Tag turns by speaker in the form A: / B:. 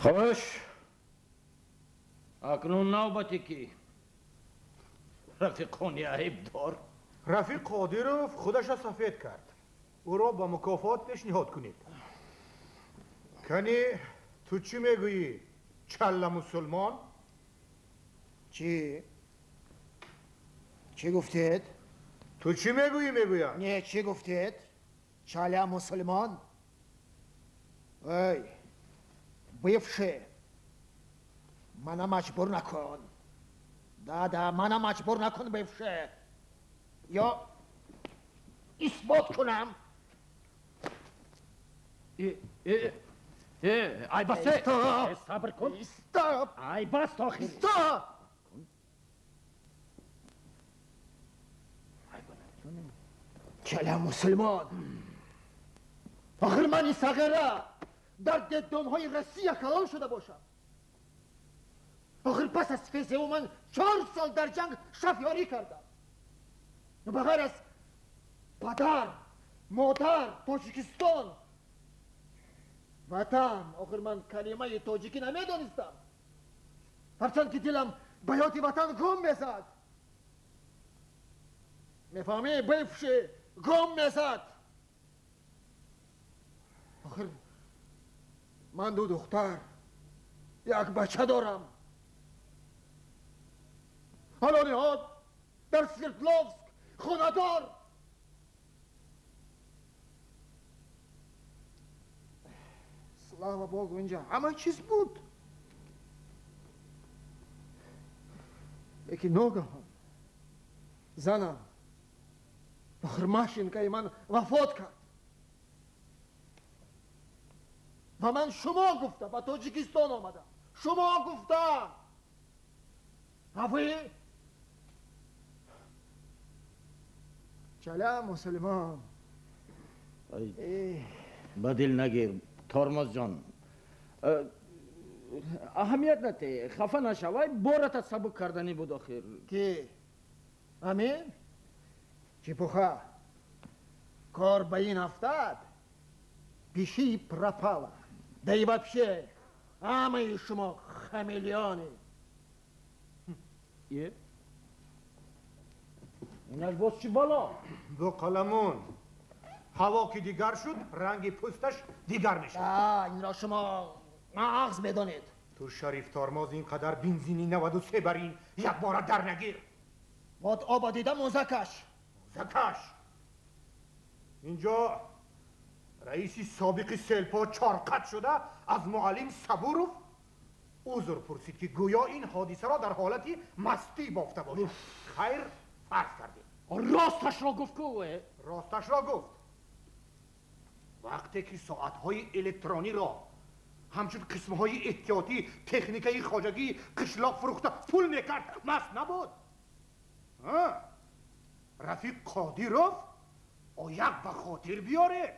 A: Хош, акнун навбате ки рафиқони айбдор.
B: Рафиқ Қодиров худаша сафед кард. Ӯро ба мукофот пешниҳод кунед. Кани ту чӣ мегӯӣ, чалла мусулмон?
C: Чӣ? Чӣ гуфтед?
B: Ту чӣ мегӯӣ, мегӯям?
C: Не, чӣ гуфтед? Чалла мусулмон? Эй, бывший, мана маҷбур накун. Да, мана маҷбур накун, бывший. Ё исбот кунам.
A: Ай бас, сабр кун.
C: Стоп!
A: Ай бас, охир.
C: Стоп! Чала мусулмон. Охир мани сағира дар детдомҳои Россия калон шуда бошам. Охир пас аз ФЗУ ман 4 сол дар ҷанг шафёрӣ кардам. Ба ғайр аз падар, модар, Тоҷикистон, ватан, охир ман калимаи тоҷикӣ намедонистам. Ҳарчанд ки дилам ба ёди ватан гум мезад. Мефаҳмӣ, бывший, гум мезад. Охир ман 2 духтар, як бача дорам. Ҳоло ниҳод дар Свердловск хонадор. Слава Богу, инҷа ҳама чиз буд. Лекин ногаҳон занам, охир Машенькаи ман вафот кард ва ман шумо гуфта ба Тоҷикистон омадам. Шумо гуфта. А вы? Чаля мусулмон.
A: Ба дил нагир, Тормозҷон. Аҳамият нате, хафа нашавай, бората сабук карданӣ буд охир.
C: Ки? Амин? Чепуха. Кор ба ин афтад, пиши пропала. Да и вообще, ҳамаи шумо хамелеоны.
A: Инаш боз чӣ бало?
B: Бу қаламун. Ҳаво ки дигар шуд, ранги пӯсташ дигар мешавад.
C: Инро шумо мағз медонед.
B: Ту Шариф Тормоз ин қадар бензини 93 бар ин якбора дар нагир.
C: Вот оба дида мӯзакаш.
B: Мӯзакаш. Инҷо раиси собиқи селпо чорқат шуда аз муаллим Сабуров узр пурсид, ки гӯё ин ҳодисаро дар ҳолати мастӣ бофта бошад. Хайр, фарз кардем.
A: Росташро гуфт ку?
B: Росташро гуфт. Вақте ки соатҳои электрониро ҳамчун қисмҳои эҳтиётӣ техникаи хоҷагӣ қишлоқ фурӯхта пул мекард, маст набуд. Рафиқ Қодиров ояк ба хотир биёред.